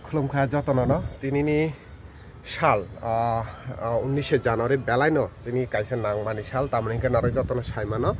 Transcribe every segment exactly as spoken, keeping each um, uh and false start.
Khulumkha jotono no, tinini sal, ah, ah, unnishe January belaino chini kaisa nangmani sal, tamoni hwnkhe norok jotono saimano,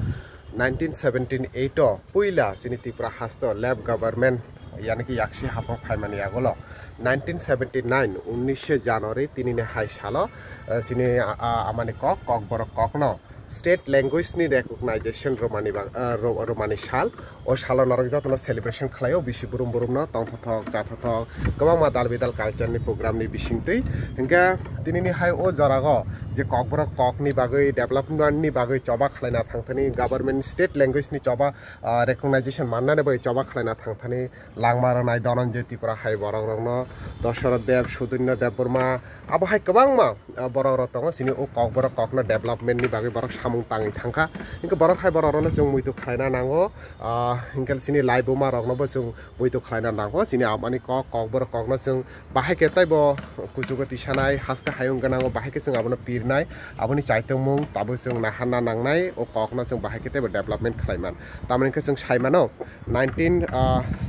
nineteen seventy eight o puila chini Tripura hasto left government, yani ki yaksi hapang phaimani yagulo, nineteen seventy nine, unnishe January tinini hai salo, ah, chini, ah, ah, amani kok, kokborok kokno state language ni recognition romani bag-, ah, ro-, romani sal. O salo norok jotono celebration khlaio, bisi burum burumno tongthothok, chathothok, kwbangma dal bidal culture ni program ni bisingtwi. Hingkhe tinini hai o jorago je kokborok kokni bagwi, development ni bagwi choba khlaina thangthani, government state language ni choba, ah, recognition mannani bagwi choba khlaina thangthani langma rwnai Dhananjay Tripura hai borok rokno, Dasarath Deb, Sudanya Debbarma, abo hai kwbangma, ah, borok rok tongo, chini o kokborok kokno development ni bagwi borok samung tangwi thangkha. Hingkhe borok hai borok rokno chwng muitu khlaina nango, ah, hingkhe chini laibuma rokno bo chwng muitu khlaina nango, chini amani kok, kokborok kokno chwng bahai khe teibo kuchugo tisanai, haste hayung gwnango bahai khe chwng abono pirnai, aboni chaitokmung tabuk chwng naharna nangnai, o kokno chwng bahai khe teibo development khlaiman. Tamoni hwnkhe chwng saimano, nineteen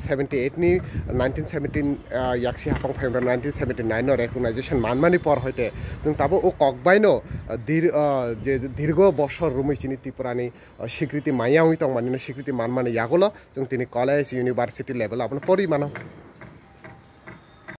seventy eight ni, nineteen seventy, ah, yaksi hapang phaimra nineteen seventy nine no recognition manmani por hoite chwng tabuk o kok baino, ah, dir-, ah, je dirgo bosor romwi chini Tripurani, ah, sikriti maya wngwi tongmani no sikriti manmani yagulo chwng tini college, university level abono pori mano.